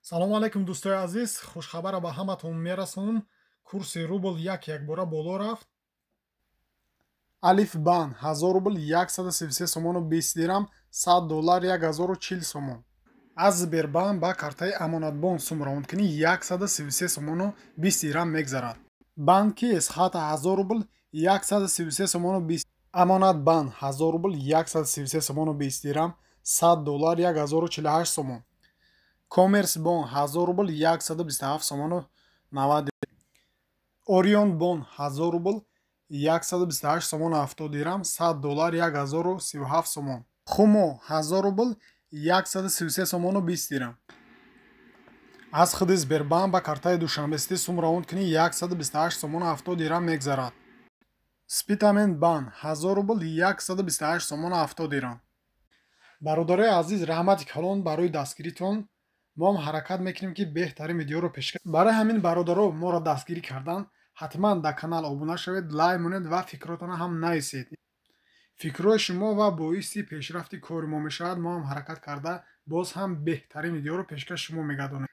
Салому алайкум, дӯстои азиз. Хушхабара ба ҳаматон мерасонам: курси рубл як якбора боло рафт. Алиф Бан 1000 рубл 133 сомону 20 дирам, 100 доллар 1040 сомон. Аз Сбербанк ба картаи Амонатбонк сум равонкунӣ 133 сомону 20 дирам мегзарад. Банки Эсхата 1000 рубл 133 сомону 20, Амонатбанк 1000 рубл 133 сомону 20 дирам, 100 доллар 1048 сомон. Коммерсбонк 1000 рубл 127 сомону 90, Орионбонк 1000 рубл 128 сомону 70 дирам, 100 доллар 1037 сомон. Хумо 1000 рубл 133 сомону 20 дирам. Аз худи Сбербанк ба картаи Душанбесити сум равон кунӣ 128 сомону 70 дирам мегзарад. Спитамен Банк 1000 рубл 128 сомону 70 дирам. Бародарои азиз, раҳмати калон барои дастгиритон. Мо ҳам ҳаракат мекунем, ки беҳтарин видеоро пешкаш. Барои ҳамин, бародаро, моро дастгирӣ кардан ҳатман дар канал обуна шавед, лайк монед ва фикротонро ҳам нависед. Фикрҳои шумо ва боиси пешрафти кори мо мешавад. Мо ҳам ҳаракат карда, боз ҳам беҳтарин видеоро пешкаши шумо мегардонем.